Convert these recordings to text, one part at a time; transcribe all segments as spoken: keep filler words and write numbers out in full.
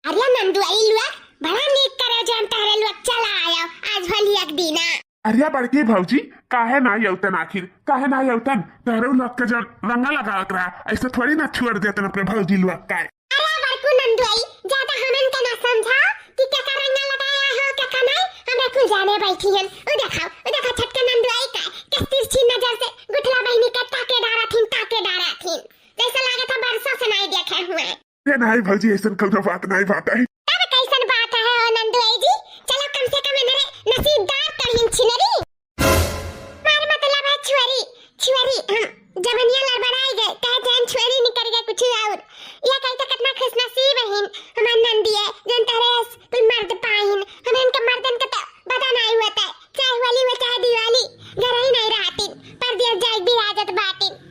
अरे नंदुआई लोग, बड़ा नीक करे जौन तहरे लोग चला आयो, आज होली एक दिना। अरे बड़की भौजी, काहे नाई अउतन आखिर, काहे नाई अउतन? तहरे लोग के जौन रंगा लगावत रहा, ऐसे थोड़ी ना छोड़ देतन अपने भौजी लोग का। अरे बड़कू नंदुआई, ज्यादा हमन के ना समझाओ कि केका रंगा लगाया हो, केका नाई, हमरा कुल जाने बैठी हन। उ देखाओ, उ देखा छोटका नंदुआई का, किस तिरछी नजर से गुठला बहिनी के ताके डारा थीन, ताके डारा थीन। जैसे लागत है बरसों से नाई देखे हुए। अरे नाई भौजी, ऐसन कौनो बात नाई बात है। तब कैसन बात है ओ नंदुआई जी? चलो कम से कम इनरे नसीबदार तो हिन छिनरी। हमार मतलब है छुअरी, छुअरी, हम जवनिया लड़बड़ाई गए, कहे जैन छुअरी निकल गए कुछ और। या कही तो कितना खुशनसीब हिन हमार नंदी है, जौन तहरे अस कुल मर्द पाइन। हमन के मर्दन के तो बदा नाई होता है, चाहे होली हो चाहे दिवाली, घर ही नाई रहतीन, परदेस जाए भी आजत बाटीन।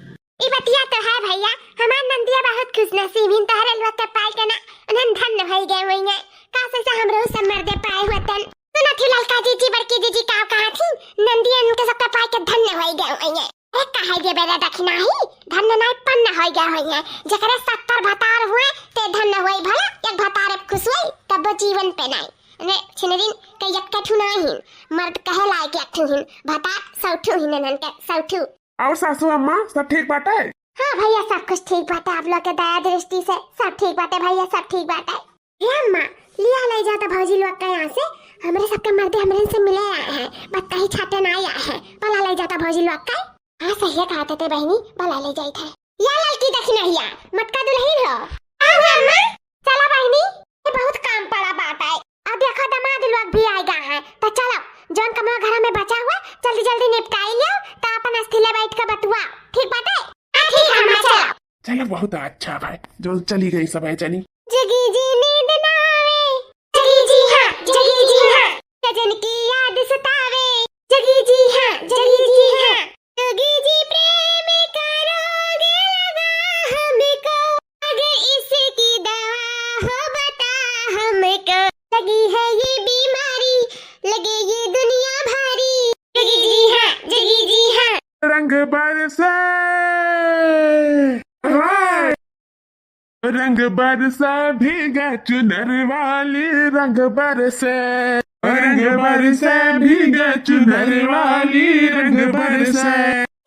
ई बतिया तो है भैया, हमार नंदिया बहुत खुशनसीब हिन, तहरे लोग के पाई के ना, उन्हन धन्य होई गए होइहैं। काश ऐसा हमरो सब मर्दे पाए होतन। सुनत ही ललका जीजी, बड़की जीजी का कहा थी, नंदिया उनके सबके पाई के धन्य होई गए होइहैं। अरे काहे देबे रे दखिना ही, धन्य नाई पन्न होई गए होइहैं। जेकरे सत्तर भतार हुए, ते धन्य होई भला, एक भतार अब खुश होई, तब वो जीवन पे नाई। ने छिनरिन के एक ठू नाई हिन, मर्द कहे लायक एक ठू हिन, भतार सौ ठू हिन इन्हन के, सौ ठू। और सासू अम्मा सब ठीक बाटे? हाँ भैया, सब कुछ ठीक बाटे, आप लोग के दया दृष्टि से सब ठीक बाटे भैया, सब ठीक बाटे। हे अम्मा, लिया ले जाता भौजी लोग का यहाँ से, हमरे सबके मर्दे हमरे से मिले आए हैं, बतकही छाटे नाई आए हैं, बुला ले जाता भौजी लोग का। हाँ सही कहत है बहिनी, बुला ले जाइत है। या ललकी दखिनहिया, मोटका दुलहिन हो। हाँ अम्मा। चला बहिनी, ये बहुत काम पड़ा बात है। अब देखो दामाद लोग भी आएगा है, तो चलो जौन कमवा घर में बचा हुआ जल्दी जल्दी निपटाई लियो, तो अपन अस्थिले बैठ के बतुआ, ठीक बात है? हाँ, ठीक है अम्मा, चलो। चलो बहुत अच्छा भाई, जो चली गई सब है जनी। जगी जी नींद ना आवे, जगी जी हाँ, जगी जी हाँ, सजन की याद सतावे, जगी जी हाँ, जगी जी हाँ। जोगी जी प्रेम का रोग लगा हमको, अगर इसकी दवा हो बता हमको। लगी है ये बीमारी, लगे ये दुनिया भारी। जोगी जी हाँ, जोगी जी हाँ। रंग बरसे। हाँ। रंग बरसा भीगा चुनर वाली, रंग बरसे। रंग बरसा भीगा चुनर वाली, रंग बरसे।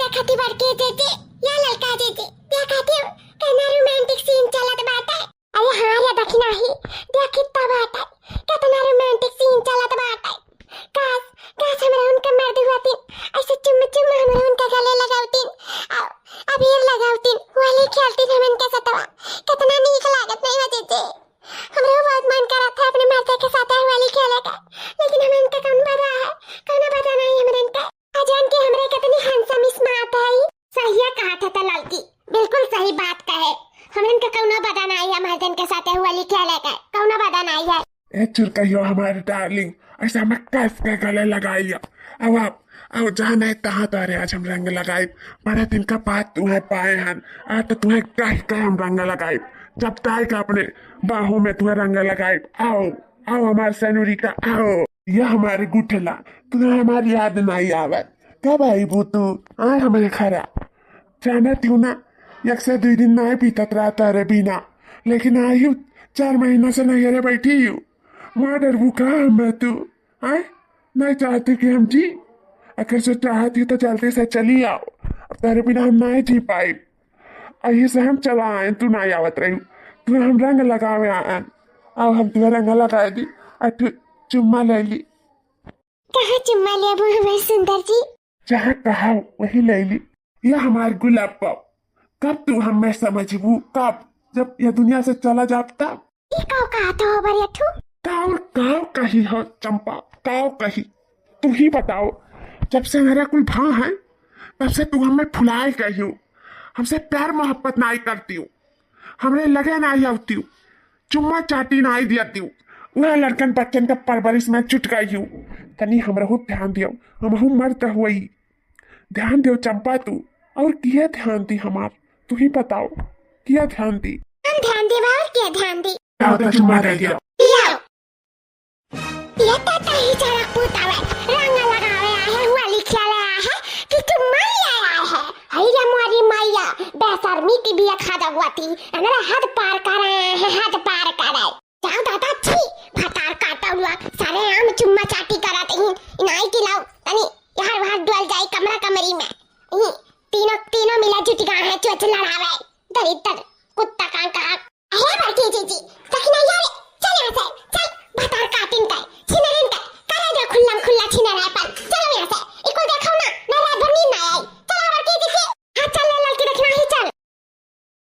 देखा थी बड़की जीजी, या ललका जीजी, देखा थी, केतना romantic scene चलत बाटे। अरे हाँ रे दखिना ही, देखी तो बाटे, केतना romantic scene चलत बाटे। काश, काश हमरा उनके मर्द हुआतीन, ऐसे चुम्मा चुम्मा हमरा उनके गले लगावतीन, आ, अबीर लगावतीन, होली खेलतीन हमन के सतवा, केतना नीक लागत नहीं बा जीजी। हमरो बहुत मन करत है अपने मर्दे के साथे होली खेले का, लेकिन हमन के कौन बदा है, कौनो बदा नहीं हमन के। आ जान के हमरे केतनी handsome smart है। सहिया कहत है त ललकी, बिल्कुल सही बात कहे। हमन के कौनो बदा नाई है मर्दन के साथे होली खेले के, कौनो बदा नाई है। ए चुरकहियो हमारे darling, ऐसा मत कस के गले लगाई लिया। अब आप, अब जहाँ नहीं तहाँ तारे आज हम रंग लगाई। बड़े दिन का बाद तुम्हें पाए हन, आज तो तुम्हें कह के हम रंग लगाई। जब ताई का अपने बाहों में तुम्हें रंग लगाई। आओ, आओ हमारे सेनोरिटा, आओ। यह हमारे गुठला, तुम्हें हमारी याद नहीं आवत? कब आईबू तू? आए हमारे घरा। जानत हूँ ना, एक से दुई दिन नहीं बीतत रहा तारे बिना, लेकिन आई हूँ, चार महीनों से नहीं अरे बैठी हूँ। वहाँ डरबू का हमें तू? आए, नहीं चाहती कि हम जी? अगर से चाहती तो जल्दी से चली आओ, अब तारे बिना हम नहीं जी पाई। अही से हम चला आए, तू नहीं आवत रही, तू हम रंग लगावे आए। आओ हम तुम्हें रंग लगा दी, और तू चुम्मा ले ली। कहाँ चुम्मा लेबू हमार सुंदर जी? जहाँ कहा वही ले ली। या हमार गुलाब पाओ, कब तू हमें समझबू? कब? जब यह दुनिया से चला जाब तब। ई काव कहत हो बरिया ठू? काव, काव कही हो चंपा, काव कही? तू ही बताओ, जब से मेरा कुल भाव है, तब से तू हमें फुलाए गई हो, हमसे प्यार मोहब्बत नाई करती हो, हमरे लगे नाई आवती हो, चुम्मा चाटी नाई दियती हो, वह लड़कन बच्चन का परवरिश में छुट गई हो। तनी हमरहू ध्यान दियो, हमहू मर्द हुई। ध्यान दियो चंपा तू, और किया ध्यान दी हमार, तू ही बताओ, किया ध्यान दी? हम ध्यान देबा और किया ध्यान दी? आओ तो चुम्मा दे दियो। पियो। ये तो तही चरक पूत आवे, रंग लगावे आए है, होली खेले आए है कि चुम्मा लिए आए है? हई रे मोरी मैया, बेशर्मी की बिया खा दगुआती, हमरा हद पार करे है, हद पार करे। जाओ दादा, सारे आम चुम्मा चाटी करत ही, इनाई की लाओ, तनी यार वहार डुअल जाई कमरा कमरी में। ही, तीनों, तीनों मिला जुट गए हैं, चोच लड़ावे, दरिद्र कुत्ता कान कहा। अरे बड़की जीजी,